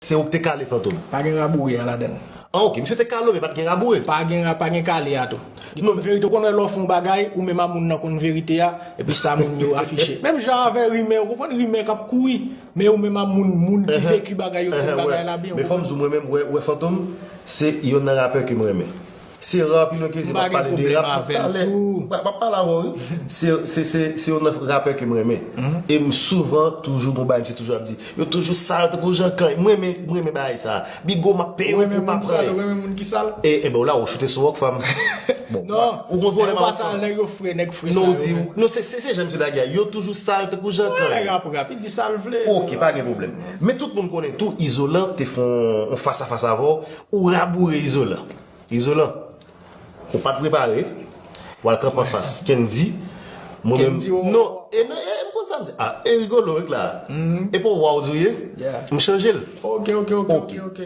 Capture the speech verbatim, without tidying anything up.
Se ou ki te kale Fantom. Pa gen raboure a ladan l. Ah, ok, misye te kale, men pa t gen raboure. Pa gen ra, pa gen kale a tou. Li konn verite, ou konn wè lè w fè yon bagay, ou menm a moun nan konn verite a, epi sa moun yo afiche. Menm jan avè rimè, ou konprann rimè k ap kouri, men ou menm a moun, moun ki veki bagay yo, konn bagay la byen. Men fò m di w, mwen menm, wè, wè Fantom, se yonn nan rapè ke m renmen. Se ra pi lwen ke se m ap pale de rap, m ap pale, m ap pale avè w, wi. Se, se, se, se yon nan rapè ke m renmen. E m souvan toujou gon bagay, misye toujou ap di, yo toujou sal tankou Jankan. M renmen, m renmen bagay sa. Bigo, m ap peye w pou w pa pran. Ou renmen moun ki sal? E, e ben, w la, ou choute sou Rockfam. Bon, non, ou gon pwoblèm avè sa. Nèg yo fre, nèg fre sa. Non, ou di, non, se, se, se jan misye lage a. Yo toujou sal tankou Jankan. Nèg ap rap, li di sa l vle. Ok, pa gen pwoblèm. Men tout moun konnen tou, Izolan te fè yon, yon fas a fas avè w, ou raboure Izolan. Izolan, ou pa t prepare, w al kanpe anfas Kendy. Mwen menm, non, e non, e m konn sa m di. Ah, e rigolo, règ la. E pou wa w di w ye, m chanje l. Ok, ok, ok, ok, ok.